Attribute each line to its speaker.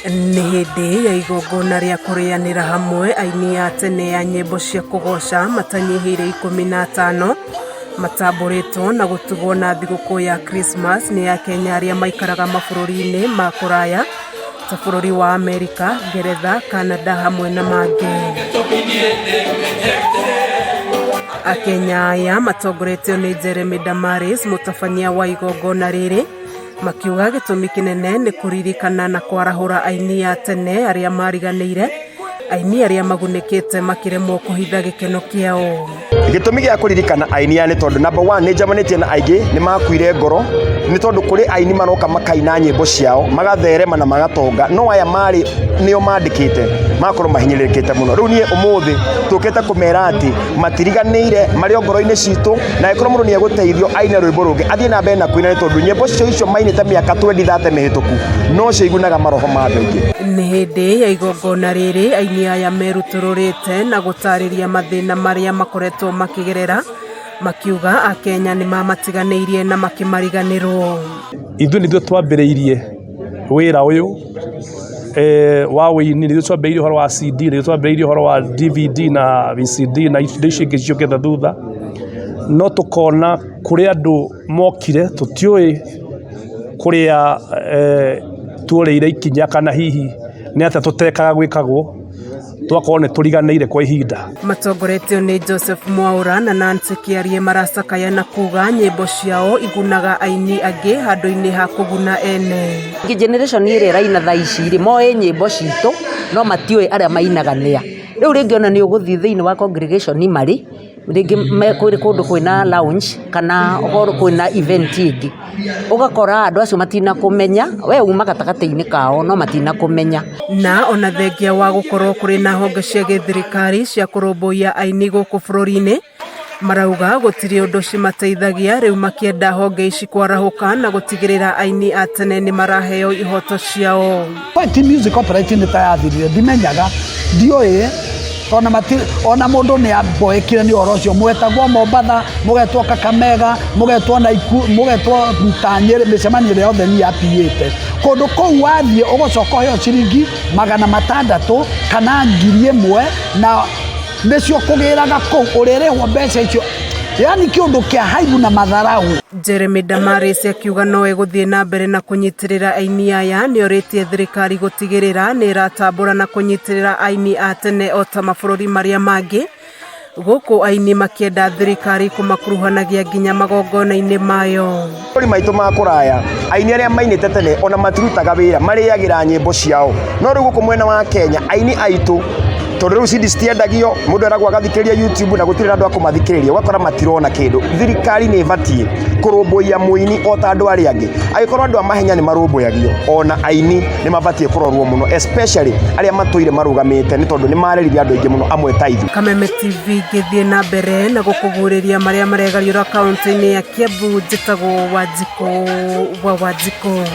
Speaker 1: Nĩ hĩndĩ ya igongona rĩa kũrĩanĩra hamwe aini a tene a nyĩmbo cia kũgoca matanyihĩire 15 matambũrĩtwo na gũtugwo na thigũkũ ya Krismas nĩ Akenya arĩa maikaraga mabũrũri-inĩ ma kũraya ta bũrũri wa Amerika, Ngeretha, Canada hamwe na mangĩ. Akenya aya matongoretio nĩ Jeremy Damaris mũtabania wa igongona rĩrĩ makiuga gĩtũmi kĩnene nĩ kũririkana na kwarahũra aini a tene arĩa mariganĩire, aini arĩa magunĩkĩte makĩremwo kũhitha gĩkeno kĩao.
Speaker 2: Gĩtũmi gĩa kũririkana aini aya nĩ tondũ number one nĩ njamanĩtie na aingĩ nĩ makuire ngoro nĩ tondũ kũrĩ aini maroka makaina nyĩmbo ciao magatherema na magatonga no aya marĩ nĩo mandĩkĩte magakorwo mahinyĩrĩrĩkĩte mũno. Rĩu niĩ ũmũthĩ tũkĩte kũmera atĩ matiriganĩire marĩ o ngoro-inĩ citũ na angĩkorwo mũndũ nĩ egũteithio aine rwĩmbo rũngĩ athiĩ na mbere na kũina nĩ tondũ nyĩmbo cio icio mainĩte mĩaka twendi thate mĩhĩtũku nocio igunaga maroho ma andũ aingĩ.
Speaker 1: Nĩ hĩndĩ ya igongona rĩrĩ aini aya merutũrũrĩte na gũtarĩria mathĩna marĩa makoretwo makĩgerera makiuga Akenya nĩ mamatiganĩirie na makĩmariganĩrwo.
Speaker 3: Ithuĩ nĩ ithuĩ twambĩrĩirie wĩra ũyũ wa ũini, nĩ ithuĩ twambĩrĩirie ũhoro wa CD, nĩ ithuĩ twambĩrĩirie ũhoro wa DVD na VCD na indo icio ingĩ ciũkĩte thutha, no tũkona kũrĩ andũ mokire tũtiũĩ kũrĩa tuorĩire ikinya kana hihi nĩ atĩa tũtekaga gwĩkagwo. Twakorwo nĩ tũriganĩire kwa ihinda.
Speaker 1: Matongoretio nĩ Joseph Mwaũra na Nancy Kĩarie maracakaya na kuga nyĩmbo ciao igunaga aini angĩ handũ-inĩ ha kũguna ene.
Speaker 4: Generation ĩrĩa ĩraina thaa ici rĩ, moĩ nyĩmbo citũ no matiũĩ arĩa mainaga nĩa. Rĩu rĩngĩ ona nĩ ũgũthiĩ thĩinĩ wa congregation marĩ, rĩngĩ me kũndũ kwĩna lounge kana okorwo kwĩna event ĩngĩ, ũgakora andũ acio matinakũmenya, we uma gatagatĩ-inĩ kao no matinakũmenya.
Speaker 1: Na ona thengia wa gũkorwo kũrĩ na honge cia gĩthirikari cia kũrũmbũiya aini gũkũ bũrũri-inĩ, marauga gũtirĩ ũndũ cimateithagia rĩu makĩenda honge ici kwarahũka na gũtigĩrĩra aini a tene nĩ maraheo ihoto ciao.
Speaker 5: Ti music copyright nĩ ta yathirire ndimenyaga ndiũĩ ona mati ona mũndũ nĩ amboekire nĩ ũhoro ũcio mwetagwo Mombatha mũgetwo Kakamega mũgetwo Naikuru mũgetwo ta Nyĩrĩ mĩcemanio ĩrĩa yothe niĩ apiĩte kũndũ kũu wathiĩ ũgũcoka ũheo ciringi 600 kana 1000 na nĩcio kũgĩraga kũu ũrĩrĩhwo mbeca icio yani kĩũndũ kĩa haibu na matharau.
Speaker 1: Jeremy Damaris akiuga no egũthiĩ na mbere na kũnyitĩrĩra aini aya nĩorĩtie thirikari gũtigĩrĩra nĩ ĩratambũra na kũnyitĩrĩra aini a tene o ta mabũrũri marĩa mangĩ gũkũ aini makĩenda thirikari kũmakuruhanagia nginya magongona-inĩ mayo.
Speaker 2: Mabũrũri maitũ ma kũraya aini arĩa mainĩte tene ona matirutaga wĩra marĩagĩra nyĩmbo ciao no rĩu gũkũ mwena wa Kenya aini aitũ tondũ rĩu CD citiendagio mũndũ eragwo agathikĩrĩria YouTube na gũtirĩ na andũ a kũmathikĩrĩria ũgakora matirona kĩndũ thirikari nĩ ĩbatiĩ kũrũmbũiya mũini o ta andũ arĩa angĩ angĩkorwo andũ a mahenya nĩ marũmbũyagio ona aini nĩ mabatiĩ kũrorwo mũno especially arĩa matũire marũgamĩte nĩ tondũ nĩ mareririe andũ aingĩ mũno amwe ta ithuĩ.
Speaker 1: Kameme TV ngĩthiĩ na mbere na gũkũguũrĩria marĩa maregariũra kaũntĩ-inĩ ya Kiambu njĩtagwo Wanjikũ wa Wanjikũ.